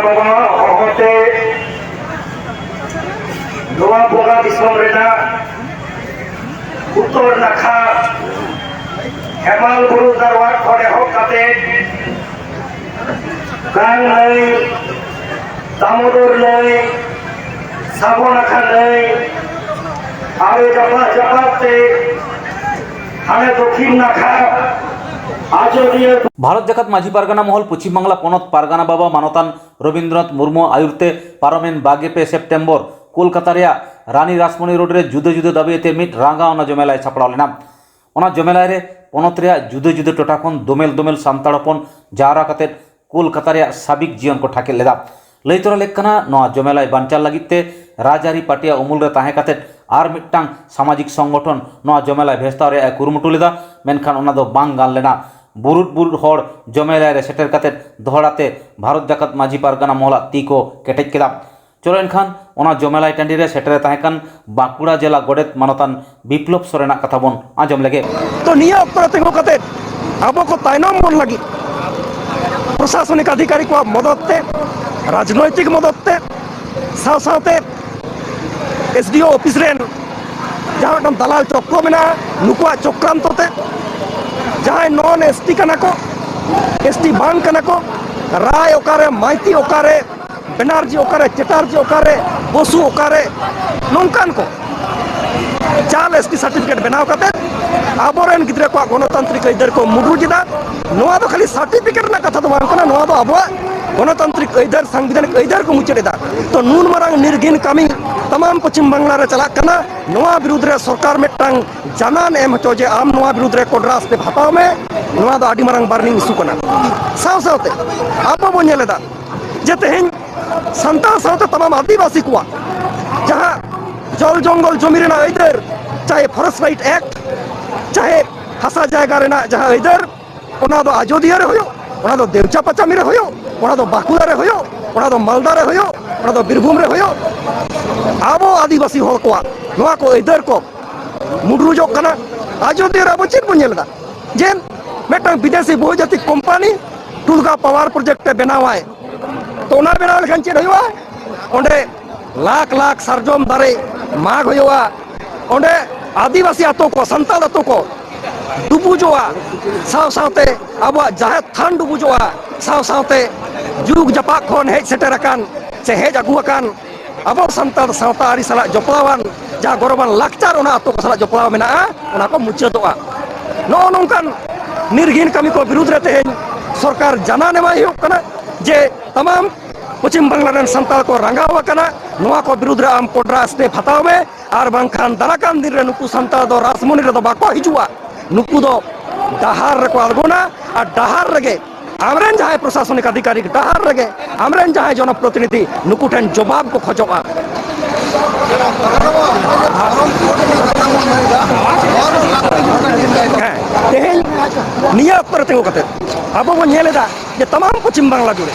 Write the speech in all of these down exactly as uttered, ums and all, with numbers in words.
ᱵᱟᱵᱟᱣᱟᱜ ᱦᱚᱦᱚᱛᱮ ᱱᱚᱣᱟ ᱵᱚᱸᱜᱟ ᱫᱤᱥᱚᱢ ᱨᱮᱱᱟᱜ ᱩᱛᱛᱚᱨ ᱱᱟᱠᱷᱟ ᱦᱮᱢᱟᱞ ᱵᱩᱨᱩ ᱫᱟᱨᱣᱟᱨ ᱠᱷᱚᱱ ᱮᱦᱚᱵ ᱠᱟᱛᱮ ᱜᱟᱝ ᱱᱟᱹᱭ, ᱫᱟᱢᱳᱫᱚᱨ ᱱᱟᱹᱭ, ᱥᱟᱵᱚᱱᱟᱠᱷᱟ ᱱᱟᱹᱭ, ᱟᱨ ᱡᱟᱯᱟᱜ ᱡᱟᱯᱟᱜ ᱛᱮ ᱦᱟᱱᱮ ᱫᱚᱠᱷᱤᱱ ᱱᱟᱠᱷᱟ ᱟᱡᱚᱫᱤᱭᱟᱹ᱾ ᱵᱷᱟᱨᱚᱛ ᱡᱟᱠᱟᱛ ᱢᱟᱹᱡᱷᱤ ᱯᱟᱨᱜᱟᱱᱟ ᱢᱚᱦᱚᱞ ᱯᱚᱪᱷᱤᱢ ᱵᱟᱝᱞᱟ ᱯᱚᱱᱚᱛ ᱯᱟᱨᱜᱟᱱᱟ ᱵᱟᱵᱟ ᱢᱟᱱᱚᱛᱟᱱ ᱨᱚᱵᱤᱱᱫᱨᱚᱱᱟᱛᱷ ᱢᱩᱨᱢᱩ ᱟᱭᱩᱨ ᱛᱮ ᱯᱟᱨᱚᱢᱮᱱ ᱵᱟᱜᱮ ᱯᱮ ᱥᱮᱯᱴᱮᱢᱵᱚᱨ ᱠᱳᱞᱠᱟᱛᱟ ᱨᱮᱭᱟᱜ ᱨᱟᱱᱤ ᱨᱟᱥᱢᱚᱱᱤ ᱨᱳᱰ ᱨᱮ ᱡᱩᱫᱟᱹ ᱡᱩᱫᱟᱹ ᱫᱟᱹᱵᱤ ᱟᱛᱮ ᱢᱤᱫ ᱨᱟᱸᱜᱟᱣᱱᱟ ᱡᱚᱢᱮᱞᱟᱭ ᱥᱟᱯᱲᱟᱣ ᱞᱮᱱᱟ᱾ ᱚᱱᱟ ᱡᱚᱢᱮᱞᱟᱭ ᱨᱮ ᱯᱚᱱᱚᱛ ᱨᱮᱭᱟᱜ ᱡᱩᱫᱟᱹ ᱡᱩᱫᱟᱹ ᱴᱚᱴᱷᱟ ᱠᱷᱚᱱ ᱫᱚᱢᱮᱞ ᱫᱚᱢᱮᱞ ᱥᱟᱱᱛᱟᱲ ᱦᱚᱯᱚᱱ ᱡᱟᱣᱨᱟ ᱠᱟᱛᱮ ᱠᱳᱞᱠᱟᱛᱟ ᱨᱮᱭᱟᱜ ᱥᱟᱵᱤᱠ ᱡᱤᱭᱚᱱ ᱠᱚ ᱴᱷᱟᱠᱮᱫ ᱞᱮᱫᱟ᱾ ᱞᱟᱹᱭ ᱛᱚᱨᱟ ᱞᱮᱠ ᱠᱟᱱᱟ, ᱱᱚᱣᱟ ᱡᱚᱢᱮᱞᱟᱭ ᱵᱟᱧᱪᱟᱣ ᱞᱟᱹᱜᱤᱫ ᱛᱮ ᱨᱟᱡᱽᱟᱹᱨᱤ ᱯᱟᱹᱴᱤᱭᱟ ᱩᱢᱩᱞ ᱨᱮ ᱛᱟᱦᱮᱸ ᱠᱟᱛᱮ ᱟᱨ ᱢᱤᱫᱴᱟᱝ ᱥᱟᱢᱟᱡᱤᱠ ᱥᱚᱝᱜᱚᱴᱷᱚᱱ ᱱᱚᱣᱟ ᱡᱚᱢᱮᱞᱟᱭ ᱵᱷᱮᱥᱛᱟᱣ ᱨᱮᱭᱟᱜ ᱮ ᱠᱩᱨᱩᱢᱩᱴᱩ ᱞᱮᱫᱟ, ᱢᱮᱱᱠᱷᱟᱱ ᱚᱱᱟ ᱫᱚ ᱵᱟᱝ ᱜᱟᱱ ᱞᱮᱱᱟ᱾ ᱵᱩᱨᱩᱫ ᱵᱩᱨᱩᱫ ᱦᱚᱲ ᱡᱚᱢᱮᱞᱟᱭ ᱨᱮ ᱥᱮᱴᱮᱨ ᱠᱟᱛᱮ ᱫᱚᱦᱲᱟ ᱛᱮ ᱵᱷᱟᱨᱚᱛ ᱡᱟᱠᱟᱛ ᱢᱟᱹᱡᱷᱤ ᱯᱟᱨᱜᱟᱱᱟ ᱢᱚᱦᱚᱞᱟᱜ ᱛᱤ ᱠᱚ ᱠᱮᱴᱮᱡ ᱠᱮᱫᱟ᱾ ᱪᱚᱞᱚ ᱮᱱᱠᱷᱟᱱ ᱚᱱᱟ ᱡᱚᱢᱮᱞᱟᱭ ᱴᱟᱺᱰᱤ ᱨᱮ ᱥᱮᱴᱮᱨ ᱮ ᱛᱟᱦᱮᱸ ᱠᱟᱱ ᱵᱟᱸᱠᱩᱲᱟ ᱡᱮᱞᱟ ᱜᱚᱰᱮᱛ ᱢᱟᱱᱚᱛᱟᱱ ᱵᱤᱯᱞᱚᱵ ᱥᱚᱨᱮᱱᱟᱜ ᱠᱟᱛᱷᱟ ᱵᱚᱱ ᱟᱸᱡᱚᱢ ᱞᱮᱜᱮ᱾ ᱛᱚ, ᱱᱤᱭᱟᱹ ᱚᱠᱛᱚ ᱨᱮ ᱛᱤᱸᱜᱩ ᱠᱟᱛᱮ ᱟᱵᱚ ᱠᱚ ᱛᱟᱭᱱᱚᱢ ᱵᱚᱱ ᱞᱟᱹᱜᱤᱫ ᱯᱨᱚᱥᱟᱥᱚᱱᱤᱠ ᱟᱫᱷᱤᱠᱟᱨᱤ ᱠᱚᱣᱟᱜ ᱢᱚᱫᱚᱛ ᱛᱮ, ᱨᱟᱡᱽᱱᱳᱭᱛᱤᱠ ᱢᱚᱫᱚᱛ ᱛᱮ, ᱥᱟᱶ ᱥᱟᱶᱛᱮ ᱮᱥ ᱰᱤ ᱳ ᱚᱯᱷᱤᱥ ᱨᱮᱱ ᱡᱟᱦᱟᱸ ᱢᱤᱫᱴᱟᱝ ᱫᱟᱞᱟᱞ ᱪᱚᱠᱨᱚ ᱢᱮᱱᱟᱜᱼᱟ, ᱱᱩᱠᱩᱣᱟᱜ ᱪᱚᱠᱨᱟᱱᱛᱚ ᱛᱮ ᱡᱟᱦᱟᱸᱭ ᱱᱚᱱ ᱮᱥ ᱴᱤ ᱠᱟᱱᱟ ᱠᱚ, ᱮᱥ ᱴᱤ ᱵᱟᱝ ᱠᱟᱱᱟ ᱠᱚ, ᱨᱟᱭ ᱚᱠᱟᱨᱮ, ᱢᱟᱭᱛᱤ ᱚᱠᱟᱨᱮ, ᱵᱮᱱᱟᱨᱡᱤ ᱚᱠᱟᱨᱮ, ᱪᱮᱴᱟᱨᱡᱤ ᱚᱠᱟᱨᱮ, ᱵᱚᱥᱩ ᱚᱠᱟᱨᱮ, ᱱᱚᱝᱠᱟᱱ ᱠᱚ ᱡᱟᱞ ᱮᱥ ᱴᱤ ᱥᱟᱨᱴᱤᱯᱷᱤᱠᱮᱴ ᱵᱮᱱᱟᱣ ᱠᱟᱛᱮ ᱟᱵᱚᱨᱮᱱ ᱜᱤᱫᱽᱨᱟᱹ ᱠᱚᱣᱟᱜ ᱜᱚᱱᱚᱛᱟᱱᱛᱨᱤᱠ ᱟᱹᱭᱫᱟᱹᱨ ᱠᱚ ᱢᱩᱰᱨᱩᱡ ᱮᱫᱟ᱾ ᱱᱚᱣᱟ ᱫᱚ ᱠᱷᱟᱹᱞᱤ ᱥᱟᱨᱴᱤᱯᱷᱤᱠᱮᱴ ᱨᱮᱱᱟᱜ ᱠᱟᱛᱷᱟ ᱫᱚ ᱵᱟᱝ ᱠᱟᱱᱟ, ᱱᱚᱣᱟ ᱫᱚ ᱟᱵᱚᱣᱟᱜ ᱜᱚᱱᱚᱛᱟᱱᱛᱨᱤᱠ ᱟᱹᱭᱫᱟᱹᱨ, ᱥᱟᱝᱵᱤᱫᱷᱟᱱᱤᱠ ᱟᱹᱭᱫᱟᱹᱨ ᱠᱚ ᱢᱩᱪᱟᱹᱫ ᱮᱫᱟ᱾ ᱛᱚ, ᱱᱩᱱ ᱢᱟᱨᱟᱝ ᱱᱤᱨᱜᱷᱤᱱ ᱠᱟᱹᱢᱤ ᱛᱟᱢᱟᱢ ᱯᱚᱪᱷᱤᱢ ᱵᱟᱝᱞᱟ ᱨᱮ ᱪᱟᱞᱟᱜ ᱠᱟᱱᱟ, ᱱᱚᱣᱟ ᱵᱤᱨᱩᱫᱽ ᱨᱮ ᱥᱚᱨᱠᱟᱨ ᱢᱤᱫᱴᱟᱝ ᱡᱟᱱᱟᱱ ᱮᱢ ᱦᱚᱪᱚ ᱡᱮ ᱟᱢ ᱱᱚᱣᱟ ᱵᱤᱨᱩᱫᱽ ᱨᱮ ᱠᱚᱰᱨᱟ ᱟᱥᱛᱮᱯ ᱦᱟᱛᱟᱣ ᱢᱮ᱾ ᱱᱚᱣᱟ ᱫᱚ ᱟᱹᱰᱤ ᱢᱟᱨᱟᱝ ᱵᱟᱨᱱᱤᱝ ᱤᱥᱩ ᱠᱟᱱᱟ᱾ ᱥᱟᱶ ᱥᱟᱶᱛᱮ ᱟᱵᱚ ᱵᱚᱱ ᱧᱮᱞ ᱮᱫᱟ ᱡᱮ ᱛᱮᱦᱮᱧ ᱥᱟᱱᱛᱟᱲ ᱥᱟᱶᱛᱮ ᱛᱟᱢᱟᱢ ᱟᱹᱫᱤᱵᱟᱹᱥᱤ ᱠᱚᱣᱟᱜ ᱡᱟᱦᱟᱸ ᱡᱚᱞ ᱡᱚᱝᱜᱚᱞ ᱡᱚᱢᱤ ᱨᱮᱱᱟᱜ ᱟᱹᱭᱫᱟᱹᱨ, ᱪᱟᱦᱮ ᱯᱷᱚᱨᱮᱥᱴ ᱨᱟᱭᱤᱴ ᱮᱠᱴ, ᱪᱟᱦᱮ ᱦᱟᱥᱟ ᱡᱟᱭᱜᱟ ᱨᱮᱱᱟᱜ ᱡᱟᱦᱟᱸ ᱟᱹᱭᱫᱟᱹᱨ, ᱚᱱᱟ ᱫᱚ ᱟᱡᱚᱫᱤᱭᱟᱹ ᱨᱮ ᱦᱩᱭᱩᱜ, ᱚᱱᱟ ᱫᱚ ᱫᱮᱣᱪᱟ ᱯᱟᱪᱟᱢᱤ ᱨᱮ ᱦᱩᱭᱩᱜ, ᱚᱱᱟ ᱫᱚ ᱵᱟᱸᱠᱩᱲᱟ ᱨᱮ ᱦᱩᱭᱩᱜ, ᱚᱱᱟ ᱫᱚ ᱢᱟᱞᱫᱟ ᱨᱮ ᱦᱩᱭᱩᱜ, ᱚᱱᱟ ᱫᱚ ᱵᱤᱨᱵᱷᱩᱢ ᱨᱮ ᱦᱩᱭᱩᱜ, ᱟᱵᱚ ᱟᱹᱫᱤᱵᱟᱹᱥᱤ ᱦᱚᱲ ᱠᱚᱣᱟᱜ ᱱᱚᱣᱟ ᱠᱚ ᱟᱹᱭᱫᱟᱹᱨ ᱠᱚ ᱢᱩᱰᱨᱩᱡᱚᱜ ᱠᱟᱱᱟ᱾ ᱟᱡᱚᱫᱤᱭᱟᱹ ᱨᱮ ᱟᱵᱚ ᱪᱮᱫ ᱵᱚᱱ ᱧᱮᱞ ᱮᱫᱟ? ᱡᱮ ᱢᱤᱫᱴᱟᱝ ᱵᱤᱫᱮᱥᱤ ᱵᱚᱦᱩᱡᱟᱛᱤ ᱠᱳᱢᱯᱟᱱᱤ ᱴᱩᱞᱜᱟ ᱯᱟᱣᱟᱨ ᱯᱨᱚᱡᱮᱠᱴ ᱮ ᱵᱮᱱᱟᱣᱟᱭ, ᱛᱚ ᱚᱱᱟ ᱵᱮᱱᱟᱣ ᱞᱮᱠᱷᱟᱱ ᱪᱮᱫ ᱦᱩᱭᱩᱜᱼᱟ? ᱚᱸᱰᱮ ᱞᱟᱠᱷ ᱞᱟᱠᱷ ᱥᱟᱨᱡᱚᱢ ᱫᱟᱨᱮ ᱢᱟᱜᱽ ᱦᱩᱭᱩᱜᱼᱟ᱾ ᱚᱸᱰᱮ ᱟᱹᱫᱤᱵᱟᱹᱥᱤ ᱟᱛᱳ ᱠᱚ, ᱥᱟᱱᱛᱟᱲ ᱟᱛᱳ ᱠᱚ ᱰᱩᱵᱩᱡᱚᱜᱼᱟ, ᱥᱟᱶ ᱥᱟᱶᱛᱮ ᱟᱵᱚᱣᱟᱜ ᱡᱟᱦᱮᱨ ᱛᱷᱟᱱ ᱰᱩᱵᱩᱡᱚᱜᱼᱟ, ᱥᱟᱶ ᱥᱟᱶᱛᱮ ᱡᱩᱜᱽ ᱡᱟᱯᱟᱜ ᱠᱷᱚᱱ ᱦᱮᱡ ᱥᱮᱴᱮᱨ ᱟᱠᱟᱱ ᱥᱮ ᱦᱮᱡ ᱟᱹᱜᱩ ᱟᱠᱟᱱ ᱟᱵᱚ ᱥᱟᱱᱛᱟᱲ ᱥᱟᱶᱛᱟ ᱟᱹᱨᱤ ᱥᱟᱞᱟᱜ ᱡᱚᱯᱲᱟᱣᱟᱱ ᱡᱟᱦᱟᱸ ᱜᱚᱨᱚᱵᱟᱱ ᱞᱟᱠᱪᱟᱨ, ᱚᱱᱟ ᱟᱛᱳ ᱠᱚ ᱥᱟᱞᱟᱜ ᱡᱚᱯᱲᱟᱣ ᱢᱮᱱᱟᱜᱼᱟ, ᱚᱱᱟ ᱠᱚ ᱢᱩᱪᱟᱹᱫᱚᱜᱼᱟ᱾ ᱱᱚᱜᱼᱚ ᱱᱚᱝᱠᱟᱱ ᱱᱤᱨᱜᱷᱤᱱ ᱠᱟᱹᱢᱤ ᱠᱚ ᱵᱤᱨᱩᱫᱽ ᱨᱮ ᱛᱮᱦᱮᱧ ᱥᱚᱨᱠᱟᱨ ᱡᱟᱱᱟᱱ ᱮᱢᱟᱭ ᱦᱩᱭᱩᱜ ᱠᱟᱱᱟ ᱡᱮ ᱛᱟᱢᱟᱢ ᱯᱚᱪᱷᱤᱢ ᱵᱟᱝᱞᱟ ᱨᱮᱱ ᱥᱟᱱᱛᱟᱲ ᱠᱚ ᱨᱟᱸᱜᱟᱣ ᱟᱠᱟᱱᱟ, ᱱᱚᱣᱟ ᱠᱚ ᱵᱤᱨᱩᱫᱽ ᱨᱮ ᱟᱢ ᱠᱚᱰᱨᱟ ᱥᱴᱮᱯ ᱦᱟᱛᱟᱣ ᱢᱮ, ᱟᱨ ᱵᱟᱝᱠᱷᱟᱱ ᱫᱟᱨᱟᱠᱟᱱ ᱫᱤᱱ ᱨᱮ ᱱᱩᱠᱩ ᱥᱟᱱᱛᱟᱲ ᱫᱚ ᱨᱟᱥᱢᱚᱱᱤ ᱨᱮᱫᱚ ᱵᱟᱠᱚ ᱦᱤᱡᱩᱜᱼᱟ᱾ ᱱᱩᱠᱩ ᱫᱚ ᱰᱟᱦᱟᱨ ᱨᱮᱠᱚ ᱟᱬᱜᱚᱱᱟ, ᱟᱨ ᱰᱟᱦᱟᱨ ᱨᱮᱜᱮ ᱟᱢᱨᱮᱱ ᱡᱟᱦᱟᱸᱭ ᱯᱨᱚᱥᱟᱥᱚᱱᱤᱠ ᱟᱫᱷᱤᱠᱟᱨᱤᱠ, ᱰᱟᱦᱟᱨ ᱨᱮᱜᱮ ᱟᱢᱨᱮᱱ ᱡᱟᱦᱟᱸᱭ ᱡᱚᱱᱚᱯᱨᱚᱛᱤᱱᱤᱫᱷᱤ, ᱱᱩᱠᱩ ᱴᱷᱮᱱ ᱡᱚᱵᱟᱵ ᱠᱚ ᱠᱷᱚᱡᱚᱜᱼᱟ᱾ ᱦᱮᱸ, ᱛᱮᱦᱮᱧ ᱱᱤᱭᱟᱹ ᱚᱠᱛᱚ ᱨᱮ ᱛᱤᱸᱜᱩ ᱠᱟᱛᱮ ᱟᱵᱚ ᱵᱚᱱ ᱧᱮᱞ ᱮᱫᱟ ᱡᱮ ᱛᱟᱢᱟᱢ ᱯᱚᱪᱷᱤᱢ ᱵᱟᱝᱞᱟ ᱡᱩᱲᱮ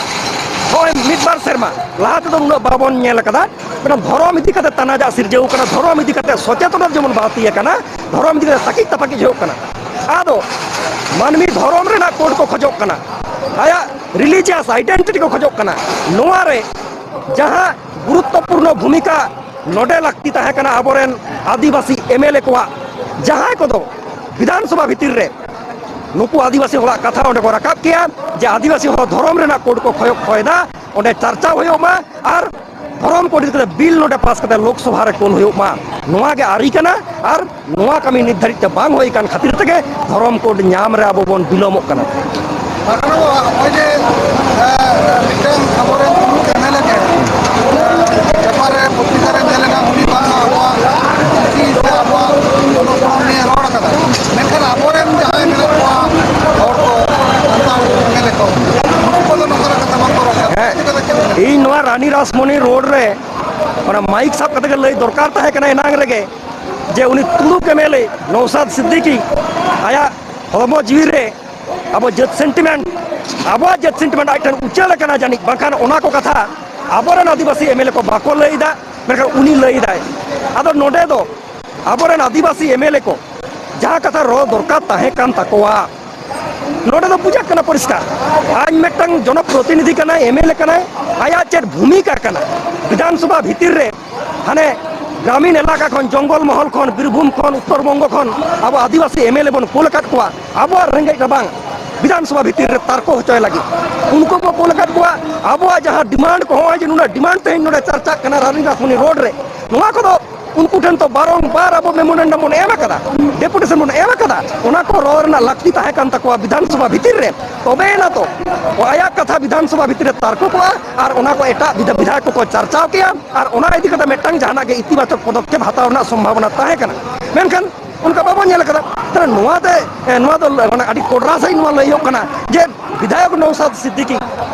ᱱᱚᱜᱼᱚᱭ ᱢᱤᱫ ᱵᱟᱨ ᱥᱮᱨᱢᱟ ᱞᱟᱦᱟ ᱛᱮᱫᱚ ᱩᱱᱟᱹᱜ ᱵᱟᱵᱚᱱ ᱧᱮᱞ ᱟᱠᱟᱫᱟ, ᱢᱤᱫᱴᱟᱝ ᱫᱷᱚᱨᱚᱢ ᱤᱫᱤ ᱠᱟᱛᱮ ᱛᱟᱱᱟᱡᱟᱜ ᱥᱤᱨᱡᱟᱹᱣ ᱠᱟᱱᱟ, ᱫᱷᱚᱨᱚᱢ ᱤᱫᱤ ᱠᱟᱛᱮ ᱥᱚᱪᱮᱛᱚᱱᱟ ᱡᱮᱢᱚᱱ ᱵᱟᱹᱲᱛᱤ ᱟᱠᱟᱱᱟ, ᱫᱷᱚᱨᱚᱢ ᱤᱫᱤ ᱠᱟᱛᱮ ᱛᱟᱹᱠᱤᱡ ᱛᱟᱯᱟᱠᱤᱡ ᱦᱩᱭᱩᱜ ᱠᱟᱱᱟ᱾ ᱟᱫᱚ ᱢᱟᱹᱱᱢᱤ ᱫᱷᱚᱨᱚᱢ ᱨᱮᱱᱟᱜ ᱠᱳᱰ ᱠᱚ ᱠᱷᱚᱡᱚᱜ ᱠᱟᱱᱟ, ᱟᱭᱟᱜ ᱨᱤᱞᱤᱡᱤᱭᱟᱥ ᱟᱭᱰᱮᱱᱴᱤᱴᱤ ᱠᱚ ᱠᱷᱚᱡᱚᱜ ᱠᱟᱱᱟ᱾ ᱱᱚᱣᱟ ᱨᱮ ᱡᱟᱦᱟᱸ ᱜᱩᱨᱩᱛᱛᱚᱯᱩᱨᱱᱚ ᱵᱷᱩᱢᱤᱠᱟ ᱱᱚᱰᱮ ᱞᱟᱹᱠᱛᱤ ᱛᱟᱦᱮᱸ ᱠᱟᱱᱟ ᱟᱵᱚᱨᱮᱱ ᱟᱹᱫᱤᱵᱟᱹᱥᱤ ᱮᱢᱮᱞᱮ ᱠᱚᱣᱟᱜ, ᱡᱟᱦᱟᱸᱭ ᱠᱚᱫᱚ ᱵᱤᱫᱷᱟᱱ ᱥᱚᱵᱷᱟ ᱵᱷᱤᱛᱤᱨ ᱨᱮ ᱱᱩᱠᱩ ᱟᱹᱫᱤᱵᱟᱹᱥᱤ ᱦᱚᱲᱟᱜ ᱠᱟᱛᱷᱟ ᱚᱸᱰᱮ ᱠᱚ ᱨᱟᱠᱟᱵ ᱠᱮᱭᱟ ᱡᱮ ᱟᱹᱫᱤᱵᱟᱹᱥᱤ ᱦᱚᱲ ᱫᱷᱚᱨᱚᱢ ᱨᱮᱱᱟᱜ ᱠᱳᱰ ᱠᱚ ᱠᱷᱚᱭᱚᱜ ᱠᱷᱚᱭ ᱮᱫᱟ, ᱚᱸᱰᱮ ᱪᱟᱨᱪᱟᱣ ᱦᱩᱭᱩᱜ ᱢᱟ ᱟᱨ ᱫᱷᱚᱨᱚᱢ ᱠᱳᱰ ᱤᱫᱤ ᱠᱟᱛᱮ ᱵᱤᱞ ᱱᱚᱰᱮ ᱯᱟᱥ ᱠᱟᱛᱮ ᱞᱳᱠᱥᱚᱵᱷᱟ ᱨᱮ ᱠᱳᱞ ᱦᱩᱭᱩᱜ ᱢᱟ᱾ ᱱᱚᱣᱟ ᱜᱮ ᱟᱹᱨᱤ ᱠᱟᱱᱟ ᱟᱨ ᱱᱚᱣᱟ ᱠᱟᱹᱢᱤ ᱱᱤᱛ ᱫᱷᱟᱹᱨᱤᱡ ᱛᱮ ᱵᱟᱝ ᱦᱩᱭ ᱟᱠᱟᱱ ᱠᱷᱟᱹᱛᱤᱨ ᱛᱮᱜᱮ ᱫᱷᱚᱨᱚᱢ ᱠᱳᱰ ᱧᱟᱢ ᱨᱮ ᱟᱵᱚ ᱵᱚᱱ ᱵᱤᱞᱚᱢᱚᱜ ᱠᱟᱱᱟ᱾ ᱵᱟᱠᱷᱟᱱ ᱫᱚ ᱱᱚᱜᱼᱚᱭ ᱡᱮ, ᱮ, ᱢᱤᱫᱴᱟᱝ ᱟᱵᱚᱨᱮᱱ ᱢᱩᱞᱩᱠ ᱮᱢᱮᱞᱮ ᱜᱮ, ᱮ, ᱯᱮᱯᱟᱨ ᱨᱮ, ᱯᱚᱛᱨᱤᱠᱟ ᱨᱮ ᱧᱮᱞ ᱮᱱᱟ, ᱩᱱᱤ ᱵᱟᱝ ᱟᱵᱚᱣᱟᱜ ᱪᱤᱠᱤ ᱥᱮ ᱟᱵᱚᱣᱟᱜ ᱚᱞᱚᱜ ᱯᱟᱲᱦᱟᱣ ᱱᱤᱭᱮ ᱨᱚᱲ ᱟᱠᱟᱫᱟ, ᱢᱮᱱᱠᱷᱟᱱ ᱟᱵᱚᱨᱮᱱ ᱡᱟᱦᱟᱸᱭ ᱢᱮᱱᱟᱜ ᱠᱚᱣᱟ ᱦᱚᱲ ᱠᱚ, ᱥᱟᱱᱛᱟᱲ ᱮᱢᱮᱞᱮ ᱠᱚ, ᱩᱱᱠᱩ ᱠᱚᱫᱚ ᱱᱚᱝᱠᱟᱱᱟᱜ ᱠᱟᱛᱷᱟ ᱵᱟᱝ ᱠᱚ ᱨᱚᱲ ᱠᱟᱫᱟ᱾ ᱦᱮᱸ, ᱪᱤᱠᱟᱹᱛᱮ ᱪᱮᱫ ᱮᱢ ᱢᱮᱱᱟ? ᱤᱧ ᱱᱚᱣᱟ ᱨᱟᱱᱤ ᱨᱟᱥᱢᱚᱱᱤ ᱨᱳᱰ ᱨᱮ ᱚᱱᱟ ᱢᱟᱭᱤᱠ ᱥᱟᱵ ᱠᱟᱛᱮ ᱜᱮ ᱞᱟᱹᱭ ᱫᱚᱨᱠᱟᱨ ᱛᱟᱦᱮᱸ ᱠᱟᱱᱟ ᱮᱱᱟᱝ ᱨᱮᱜᱮ, ᱡᱮ ᱩᱱᱤ ᱛᱩᱲᱩᱠ ᱮᱢᱮᱞᱮ ᱱᱚᱣᱥᱟᱫ ᱥᱤᱫᱫᱤᱠᱤ ᱟᱭᱟᱜ ᱦᱚᱲᱢᱚ ᱡᱤᱣᱤ ᱨᱮ ᱟᱵᱚ ᱡᱟᱹᱛ ᱥᱮᱱᱴᱤᱢᱮᱱᱴ, ᱟᱵᱚᱣᱟᱜ ᱡᱟᱹᱛ ᱥᱮᱱᱴᱤᱢᱮᱱᱴ ᱟᱡ ᱴᱷᱮᱱ ᱩᱪᱟᱹᱲ ᱟᱠᱟᱱᱟ ᱡᱟᱹᱱᱤᱡ, ᱵᱟᱝᱠᱷᱟᱱ ᱚᱱᱟ ᱠᱚ ᱠᱟᱛᱷᱟ ᱟᱵᱚᱨᱮᱱ ᱟᱹᱫᱤᱵᱟᱹᱥᱤ ᱮᱢᱮᱞᱮ ᱠᱚ ᱵᱟᱠᱚ ᱞᱟᱹᱭ ᱮᱫᱟ, ᱢᱮᱱᱠᱷᱟᱱ ᱩᱱᱤ ᱞᱟᱹᱭ ᱮᱫᱟᱭ᱾ ᱟᱫᱚ ᱱᱚᱰᱮ ᱫᱚ ᱟᱵᱚᱨᱮᱱ ᱟᱹᱫᱤᱵᱟᱹᱥᱤ ᱮᱢᱮᱞᱮ ᱠᱚ ᱡᱟᱦᱟᱸ ᱠᱟᱛᱷᱟ ᱨᱚᱲ ᱫᱚᱨᱠᱟᱨ ᱛᱟᱦᱮᱸ ᱠᱟᱱ ᱛᱟᱠᱚᱣᱟ, ᱱᱚᱰᱮ ᱫᱚ ᱵᱩᱡᱷᱟᱹᱜ ᱠᱟᱱᱟ ᱯᱚᱨᱤᱥᱠᱟᱨ, ᱟᱡ ᱢᱤᱫᱴᱟᱝ ᱡᱚᱱᱚᱯᱨᱚᱛᱤᱱᱤᱫᱷᱤ ᱠᱟᱱᱟᱭ, ᱮᱢᱮᱞᱮ ᱠᱟᱱᱟᱭ, ᱟᱭᱟᱜ ᱪᱮᱫ ᱵᱷᱩᱢᱤᱠᱟ ᱠᱟᱱᱟ ᱵᱤᱫᱷᱟᱱ ᱥᱚᱵᱷᱟ ᱵᱷᱤᱛᱤᱨ ᱨᱮ? ᱦᱟᱱᱮ ᱜᱨᱟᱢᱤᱱ ᱮᱞᱟᱠᱟ ᱠᱷᱚᱱ, ᱡᱚᱝᱜᱚᱞ ᱢᱚᱦᱚᱞ ᱠᱷᱚᱱ, ᱵᱤᱨᱵᱷᱩᱢ ᱠᱷᱚᱱ, ᱩᱛᱛᱚᱨ ᱵᱚᱝᱜᱚ ᱠᱷᱚᱱ ᱟᱵᱚ ᱟᱹᱫᱤᱵᱟᱹᱥᱤ ᱮᱢᱮᱞᱮ ᱵᱚᱱ ᱠᱳᱞ ᱟᱠᱟᱫ ᱠᱚᱣᱟ ᱟᱵᱚᱣᱟᱜ ᱨᱮᱸᱜᱮᱡ ᱨᱟᱵᱟᱝ ᱵᱤᱫᱷᱟᱱ ᱥᱚᱵᱷᱟ ᱵᱷᱤᱛᱤᱨ ᱨᱮ ᱛᱟᱨᱠᱚ ᱦᱚᱪᱚᱭ ᱞᱟᱹᱜᱤᱫ᱾ ᱩᱱᱠᱩ ᱵᱚ ᱠᱳᱞ ᱟᱠᱟᱫ ᱠᱚᱣᱟ ᱟᱵᱚᱣᱟᱜ ᱡᱟᱦᱟᱸ ᱰᱤᱢᱟᱱᱰ ᱠᱚ, ᱦᱚᱸᱜᱼᱚᱭ ᱡᱮ ᱱᱩᱱᱟᱹᱜ ᱰᱤᱢᱟᱱᱰ ᱛᱮᱦᱮᱧ ᱱᱚᱰᱮ ᱪᱟᱨᱪᱟᱜ ᱠᱟᱱᱟ ᱨᱟᱱᱤ ᱨᱟᱥᱢᱚᱱᱤ ᱨᱳᱰ ᱨᱮ, ᱱᱚᱣᱟ ᱠᱚᱫᱚ ᱩᱱᱠᱩ ᱴᱷᱮᱱ ᱛᱚ ᱵᱟᱨᱚᱝᱵᱟᱨ ᱟᱵᱚ ᱢᱮᱢᱳᱨᱮᱱᱰᱟᱢ ᱵᱚᱱ ᱮᱢ ᱟᱠᱟᱫᱟ, ᱰᱮᱯᱩᱴᱮᱥᱚᱱ ᱵᱚᱱ ᱮᱢ ᱟᱠᱟᱫᱟ, ᱚᱱᱟ ᱠᱚ ᱨᱚᱲ ᱨᱮᱱᱟᱜ ᱞᱟᱹᱠᱛᱤ ᱛᱟᱦᱮᱸ ᱠᱟᱱ ᱛᱟᱠᱚᱣᱟ ᱵᱤᱫᱷᱟᱱ ᱥᱚᱵᱷᱟ ᱵᱷᱤᱛᱤᱨ ᱨᱮ᱾ ᱛᱚᱵᱮ ᱮᱱᱟ ᱛᱚ ᱟᱭᱟᱜ ᱠᱟᱛᱷᱟ ᱵᱤᱫᱷᱟᱱ ᱥᱚᱵᱷᱟ ᱵᱷᱤᱛᱤᱨ ᱨᱮ ᱛᱟᱨᱠᱚ ᱠᱚᱜᱼᱟ ᱟᱨ ᱚᱱᱟ ᱠᱚ ᱮᱴᱟᱜ ᱵᱤᱫᱷᱟ-, ᱵᱤᱫᱷᱟᱭᱚᱠ ᱠᱚᱠᱚ ᱪᱟᱨᱪᱟᱣ ᱠᱮᱭᱟ ᱟᱨ ᱚᱱᱟ ᱤᱫᱤ ᱠᱟᱛᱮ ᱢᱤᱫᱴᱟᱝ ᱡᱟᱦᱟᱱᱟᱜ ᱜᱮ ᱤᱛᱤᱵᱟᱪᱚᱠ ᱯᱚᱫᱚᱠᱷᱮᱯ ᱦᱟᱛᱟᱣ ᱨᱮᱱᱟᱜ ᱥᱚᱢᱵᱷᱟᱵᱚᱱᱟ ᱛᱟᱦᱮᱸ ᱠᱟᱱᱟ᱾ ᱢᱮᱱᱠᱷᱟᱱ ᱚᱱᱠᱟ ᱵᱟᱵᱚᱱ ᱧᱮᱞ ᱟᱠᱟᱫᱟ᱾ ᱛᱟᱦᱞᱮ ᱱᱚᱣᱟ ᱛᱮ, ᱮ, ᱱᱚᱣᱟ ᱫᱚ ᱢᱟᱱᱮ ᱟᱹᱰᱤ ᱠᱚᱰᱨᱟ ᱥᱟᱺᱦᱤᱡ ᱱᱚᱣᱟ ᱞᱟᱹᱭᱚᱜ ᱠᱟᱱᱟ ᱡᱮ ᱵᱤᱫᱷᱟᱭᱚᱠ ᱱᱚᱣᱥᱟᱫ ᱥᱤᱫᱫᱤᱠᱤ,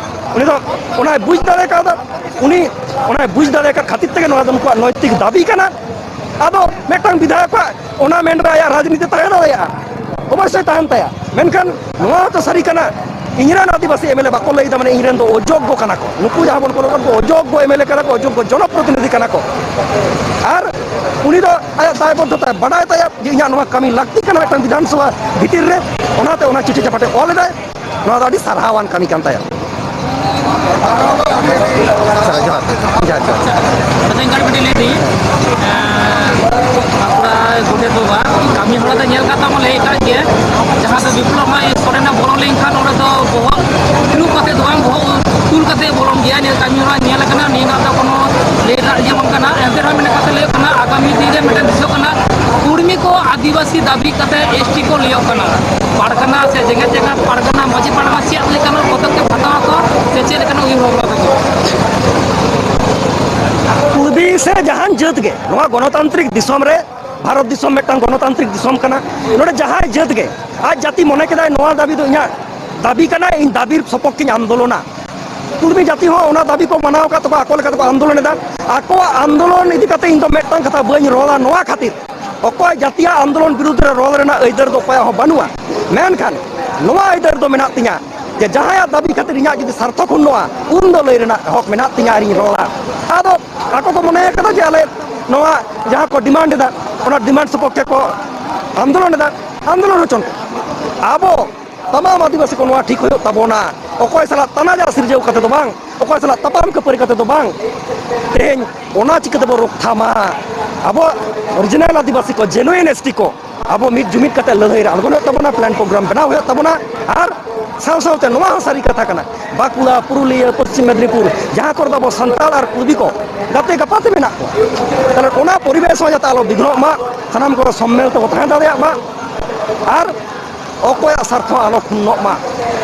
ᱩᱱᱤ ᱫᱚ ᱚᱱᱟᱭ ᱵᱩᱡᱽ ᱫᱟᱲᱮ ᱠᱟᱣᱫᱟ, ᱩᱱᱤ ᱚᱱᱟᱭ ᱵᱩᱡᱽ ᱫᱟᱲᱮ ᱟᱠᱟᱫ ᱠᱷᱟᱹᱛᱤᱨ ᱛᱮᱜᱮ ᱱᱚᱣᱟ ᱫᱚ ᱱᱩᱠᱩᱣᱟᱜ ᱱᱳᱭᱛᱤᱠ ᱫᱟᱹᱵᱤ ᱠᱟᱱᱟ᱾ ᱟᱫᱚ ᱢᱤᱫᱴᱟᱝ ᱵᱤᱫᱷᱟᱭᱚᱠᱟᱜ ᱚᱱᱟ ᱢᱮᱱ ᱨᱮ ᱟᱭᱟᱜ ᱨᱟᱡᱽᱱᱤᱛᱤ ᱛᱟᱦᱮᱸ ᱫᱟᱲᱮᱭᱟᱜᱼᱟ, ᱚᱵᱚᱥᱥᱳᱭ ᱛᱟᱦᱮᱱ ᱛᱟᱭᱟ, ᱢᱮᱱᱠᱷᱟᱱ ᱱᱚᱣᱟ ᱦᱚᱸᱛᱚ ᱥᱟᱹᱨᱤ ᱠᱟᱱᱟ, ᱤᱧ ᱨᱮᱱ ᱟᱹᱫᱤᱵᱟᱹᱥᱤ ᱮᱢᱮᱞᱮ ᱵᱟᱠᱚ ᱞᱟᱹᱭ ᱮᱫᱟ, ᱢᱟᱱᱮ ᱤᱧ ᱨᱮᱱ ᱫᱚ ᱚᱡᱳᱜᱽᱜᱚ ᱠᱟᱱᱟ ᱠᱚ, ᱱᱩᱠᱩ ᱡᱟᱦᱟᱸ ᱵᱚᱱ ᱠᱚᱞᱚᱜ ᱠᱟᱱ ᱠᱚ ᱚᱡᱳᱜᱽᱜᱚ ᱮᱢᱮᱞᱮ ᱠᱟᱱᱟ ᱠᱚ, ᱚᱡᱳᱜᱽᱜᱚ ᱡᱚᱱᱚᱯᱨᱚᱛᱤᱱᱤᱫᱷᱤ ᱠᱟᱱᱟ ᱠᱚ᱾ ᱟᱨ ᱩᱱᱤ ᱫᱚ ᱟᱭᱟᱜ ᱫᱟᱭᱵᱚᱫᱽᱫᱷᱚᱛᱟ ᱵᱟᱰᱟᱭ ᱛᱟᱭᱟ ᱡᱮ ᱤᱧᱟᱹᱜ ᱱᱚᱣᱟ ᱠᱟᱹᱢᱤ ᱞᱟᱹᱠᱛᱤ ᱠᱟᱱᱟ ᱢᱤᱫᱴᱟᱝ ᱵᱤᱫᱷᱟᱱ ᱥᱚᱵᱷᱟ ᱵᱷᱤᱛᱤᱨ ᱨᱮ, ᱚᱱᱟᱛᱮ ᱚᱱᱟ ᱪᱤᱴᱷᱤ ᱪᱟᱯᱟᱴᱮ ᱚᱞ ᱮᱫᱟᱭ᱾ ᱱᱚᱣᱟ ᱫᱚ ᱟᱹᱰᱤ ᱥᱟᱨᱦᱟᱣᱟᱱ ᱠᱟᱹᱢᱤ ᱠᱟᱱ ᱛᱟᱭᱟ᱾ ᱥᱟᱨᱦᱟᱣ, ᱡᱚᱦᱟᱨ, ᱡᱚᱦᱟᱨ, ᱡᱚᱦᱟᱨ᱾ ᱟᱪᱪᱷᱟ, ᱤᱧ ᱠᱟᱹᱴᱤᱡ ᱞᱟᱹᱭ ᱫᱟᱹᱧ, ᱮᱸ, ᱵᱟᱸᱠᱩᱲᱟ ᱜᱚᱰᱮᱛ ᱵᱟᱵᱟ, ᱠᱟᱹᱢᱤ ᱦᱚᱨᱟ ᱫᱚ ᱧᱮᱞ ᱠᱟᱜ ᱛᱟᱢ ᱞᱟᱹᱭ ᱠᱟᱜ ᱜᱮᱭᱟ, ᱡᱟᱦᱟᱸ ᱫᱚ ᱵᱤᱯᱞᱚᱵ ᱢᱟᱭ ᱥᱚᱨᱮᱱᱮ ᱵᱚᱞᱚ ᱞᱮᱱᱠᱷᱟᱱ ᱚᱸᱰᱮ ᱫᱚ ᱵᱚᱦᱚᱜ ᱛᱤᱸᱜᱩ ᱠᱟᱛᱮ ᱫᱚ ᱵᱟᱝ, ᱵᱚᱦᱚᱜ ᱛᱩᱞ ᱠᱟᱛᱮ ᱵᱚᱞᱚᱱ ᱜᱮᱭᱟ᱾ ᱱᱤᱭᱟᱹ ᱠᱟᱹᱢᱤ ᱦᱚᱨᱟ ᱧᱮᱞ ᱟᱠᱟᱱᱟ, ᱱᱤᱭᱟᱹ ᱨᱮᱱᱟᱜ ᱫᱚ ᱠᱳᱱᱳ ᱞᱟᱹᱭ ᱨᱮᱱᱟᱜ ᱤᱭᱟᱹ ᱵᱟᱝ ᱠᱟᱱᱟ᱾ ᱮᱱᱛᱮ ᱨᱮᱦᱚᱸ ᱢᱤᱫᱴᱮᱱ ᱠᱟᱛᱷᱟ ᱞᱟᱹᱭ ᱠᱟᱱᱟ, ᱟᱜᱟᱢᱤ ᱫᱤᱱ ᱨᱮ ᱢᱤᱫᱴᱮᱱ ᱫᱤᱥᱟᱹᱜ ᱠᱟᱱᱟ, ᱠᱩᱲᱢᱤ ᱠᱚ ᱟᱹᱫᱤᱵᱟᱹᱥᱤ ᱫᱟᱹᱵᱤ ᱠᱟᱛᱮ ᱮᱥ ᱴᱤ ᱠᱚ ᱞᱟᱹᱭᱚᱜ ᱠᱟᱱᱟ᱾ ᱯᱟᱨᱜᱟᱱᱟ ᱥᱮ ᱡᱮᱜᱮᱛ ᱡᱟᱠᱟᱛ ᱯᱟᱨᱜᱟᱱᱟ ᱢᱟᱹᱡᱷᱤ ᱯᱟᱨᱜᱟᱱᱟ ᱪᱮᱫ ᱞᱮᱠᱟᱱᱟᱜ ᱯᱚᱫᱚᱠᱷᱮᱯ ᱦᱟᱛᱟᱣ ᱟᱠᱚ ᱥᱮ ᱪᱮᱫ ᱞᱮᱠᱟᱱᱟᱜ ᱩᱭᱦᱟᱹᱨ ᱵᱷᱟᱵᱽᱱᱟ ᱛᱟᱠᱚ? ᱠᱩᱲᱢᱤ ᱥᱮ ᱡᱟᱦᱟᱱ ᱡᱟᱹᱛ ᱜᱮ ᱱᱚᱣᱟ ᱜᱚᱱᱚᱛᱟᱱᱛᱨᱤᱠ ᱫᱤᱥᱚᱢ ᱨᱮ, ᱵᱷᱟᱨᱚᱛ ᱫᱤᱥᱚᱢ ᱢᱤᱫᱴᱟᱝ ᱜᱚᱱᱚᱛᱟᱱᱛᱨᱤᱠ ᱫᱤᱥᱚᱢ ᱠᱟᱱᱟ, ᱱᱚᱰᱮ ᱡᱟᱦᱟᱸᱭ ᱡᱟᱹᱛ ᱜᱮ ᱟᱡ ᱡᱟᱹᱛᱤ ᱢᱚᱱᱮ ᱠᱮᱫᱟᱭ ᱱᱚᱣᱟ ᱫᱟᱹᱵᱤ ᱫᱚ ᱤᱧᱟᱹᱜ ᱫᱟᱹᱵᱤ ᱠᱟᱱᱟ, ᱤᱧ ᱫᱟᱹᱵᱤ ᱥᱚᱯᱚᱠᱠᱷᱮᱧ ᱟᱱᱫᱳᱞᱚᱱᱟ᱾ ᱠᱩᱲᱢᱤ ᱡᱟᱹᱛᱤ ᱦᱚᱸ ᱚᱱᱟ ᱫᱟᱹᱵᱤ ᱠᱚ ᱢᱟᱱᱟᱣ ᱟᱠᱟᱫ ᱛᱟᱠᱚᱣᱟ, ᱟᱠᱚ ᱞᱮᱠᱟ ᱛᱮᱠᱚ ᱟᱱᱫᱳᱞᱚᱱ ᱮᱫᱟ᱾ ᱟᱠᱚᱣᱟᱜ ᱟᱱᱫᱳᱞᱚᱱ ᱤᱫᱤ ᱠᱟᱛᱮ ᱤᱧ ᱫᱚ ᱢᱤᱫᱴᱟᱝ ᱠᱟᱛᱷᱟ ᱵᱟᱹᱧ ᱨᱚᱲᱟ ᱱᱚᱣᱟ ᱠᱷᱟᱹᱛᱤᱨ, ᱚᱠᱚᱭ ᱡᱟᱹᱛᱤᱭᱟᱜ ᱟᱱᱫᱳᱞᱚᱱ ᱵᱤᱨᱩᱫᱽ ᱨᱮ ᱨᱚᱲ ᱨᱮᱱᱟᱜ ᱟᱹᱭᱫᱟᱹᱨ ᱫᱚ ᱚᱠᱚᱭᱟᱜ ᱦᱚᱸ ᱵᱟᱹᱱᱩᱜᱼᱟ᱾ ᱢᱮᱱᱠᱷᱟᱱ ᱱᱚᱣᱟ ᱟᱹᱭᱫᱟᱹᱨ ᱫᱚ ᱢᱮᱱᱟᱜ ᱛᱤᱧᱟ ᱡᱮ ᱡᱟᱦᱟᱸᱭᱟᱜ ᱫᱟᱹᱵᱤ ᱠᱷᱟᱹᱛᱤᱨ ᱤᱧᱟᱹᱜ ᱡᱩᱫᱤ ᱥᱟᱨᱛᱷᱚᱠ ᱦᱩᱭᱩᱜᱼᱟ, ᱩᱱ ᱫᱚ ᱞᱟᱹᱭ ᱨᱮᱱᱟᱜ ᱦᱚᱠ ᱢᱮᱱᱟᱜ ᱛᱤᱧᱟ ᱟᱨᱤᱧ ᱨᱚᱲᱟ᱾ ᱟᱫᱚ ᱟᱠᱚ ᱠᱚ ᱢᱚᱱᱮ ᱠᱟᱫᱟ ᱡᱮ ᱟᱞᱮ ᱱᱚᱣᱟ ᱡᱟᱦᱟᱸ ᱠᱚ ᱰᱤᱢᱟᱱᱰ ᱮᱫᱟ, ᱚᱱᱟ ᱰᱤᱢᱟᱱᱰ ᱥᱚᱯᱚᱠᱠᱷᱮ ᱠᱚ ᱟᱱᱫᱳᱞᱚᱱ ᱮᱫᱟ, ᱟᱱᱫᱳᱞᱚᱱ ᱦᱚᱪᱚᱱ ᱠᱚ᱾ ᱟᱵᱚ ᱛᱟᱢᱟᱢ ᱟᱹᱫᱤᱵᱟᱹᱥᱤ ᱠᱚ ᱱᱚᱣᱟ ᱴᱷᱤᱠ ᱦᱩᱭᱩᱜ ᱛᱟᱵᱚᱱᱟ᱾ ᱚᱠᱚᱭ ᱥᱟᱞᱟᱜ ᱛᱟᱱᱟᱡᱟ ᱥᱤᱨᱡᱟᱹᱣ ᱠᱟᱛᱮ ᱫᱚ ᱵᱟᱝ, ᱚᱠᱚᱭ ᱥᱟᱞᱟᱜ ᱛᱟᱯᱟᱢ ᱠᱷᱟᱹᱯᱟᱹᱨᱤ ᱠᱟᱛᱮ ᱫᱚ ᱵᱟᱝ᱾ ᱛᱮᱦᱮᱧ ᱚᱱᱟ ᱪᱤᱠᱟᱹ ᱛᱮᱵᱚ ᱨᱚᱠᱛᱷᱟᱢᱟ? ᱟᱵᱚᱣᱟᱜ ᱚᱨᱤᱡᱤᱱᱟᱞ ᱟᱹᱫᱤᱵᱟᱹᱥᱤ ᱠᱚ, ᱡᱮᱱᱩᱭᱤᱱ ᱮᱥ ᱴᱤ ᱠᱚ, ᱟᱵᱚ ᱢᱤᱫ ᱡᱩᱢᱤᱫ ᱠᱟᱛᱮ ᱞᱟᱹᱲᱦᱟᱹᱭ ᱨᱮ ᱟᱬᱜᱚᱱ ᱦᱩᱭᱩᱜ ᱛᱟᱵᱚᱱᱟ, ᱯᱞᱟᱱ ᱯᱨᱳᱜᱨᱟᱢ ᱵᱮᱱᱟᱣ ᱦᱩᱭᱩᱜ ᱛᱟᱵᱚᱱᱟ᱾ ᱟᱨ ᱥᱟᱶ ᱥᱟᱶᱛᱮ ᱱᱚᱣᱟ ᱦᱚᱸ ᱥᱟᱹᱨᱤ ᱠᱟᱛᱷᱟ ᱠᱟᱱᱟ, ᱵᱟᱸᱠᱩᱲᱟ, ᱯᱩᱨᱩᱞᱤᱭᱟᱹ, ᱯᱚᱥᱪᱤᱢ ᱢᱮᱫᱽᱱᱤᱯᱩᱨ, ᱡᱟᱦᱟᱸ ᱠᱚᱨᱮ ᱫᱚ ᱟᱵᱚ ᱥᱟᱱᱛᱟᱲ ᱟᱨ ᱠᱩᱲᱵᱤ ᱠᱚ ᱜᱟᱛᱮ ᱜᱟᱯᱟᱛᱮ ᱢᱮᱱᱟᱜ ᱠᱚᱣᱟ, ᱛᱟᱦᱚᱞᱮ ᱚᱱᱟ ᱯᱚᱨᱤᱵᱮᱥ ᱦᱚᱸ ᱡᱟᱛᱮ ᱟᱞᱚ ᱵᱤᱜᱷᱱᱚᱜ ᱢᱟ, ᱥᱟᱱᱟᱢ ᱠᱚ ᱥᱚᱢᱢᱮᱞ ᱛᱮᱵᱚ ᱛᱟᱦᱮᱸ ᱫᱟᱲᱮᱭᱟᱜ ᱢᱟ᱾ ᱟᱨ ᱚᱠᱚᱭᱟᱜ ᱥᱟᱨᱛᱷᱚ ᱟᱞᱚ ᱠᱷᱩᱱᱱᱚᱜ ᱢᱟ᱾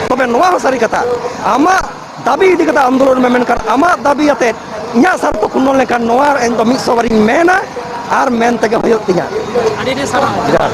ᱛᱚᱵᱮ ᱱᱚᱣᱟ ᱦᱚᱸ ᱥᱟᱹᱨᱤ ᱠᱟᱛᱷᱟ, ᱟᱢᱟᱜ ᱫᱟᱹᱵᱤ ᱤᱫᱤ ᱠᱟᱛᱮ ᱟᱱᱫᱳᱞᱚᱱ ᱢᱮ, ᱢᱮᱱᱠᱷᱟᱱ ᱟᱢᱟᱜ ᱫᱟᱹᱵᱤ ᱟᱛᱮᱫ ᱤᱧᱟᱹᱜ ᱥᱟᱨᱛᱷᱚ ᱠᱷᱩᱱᱱᱚ ᱞᱮᱱᱠᱷᱟᱱ ᱱᱚᱣᱟ ᱤᱧ ᱫᱚ ᱢᱤᱫ ᱥᱚ ᱵᱟᱨᱤᱧ ᱢᱮᱱᱟ ᱟᱨ ᱢᱮᱱ ᱛᱮᱜᱮ ᱦᱩᱭᱩᱜ ᱛᱤᱧᱟ᱾ ᱟᱹᱰᱤ ᱟᱹᱰᱤ ᱥᱟᱨᱦᱟᱣ᱾ ᱡᱚᱦᱟᱨ᱾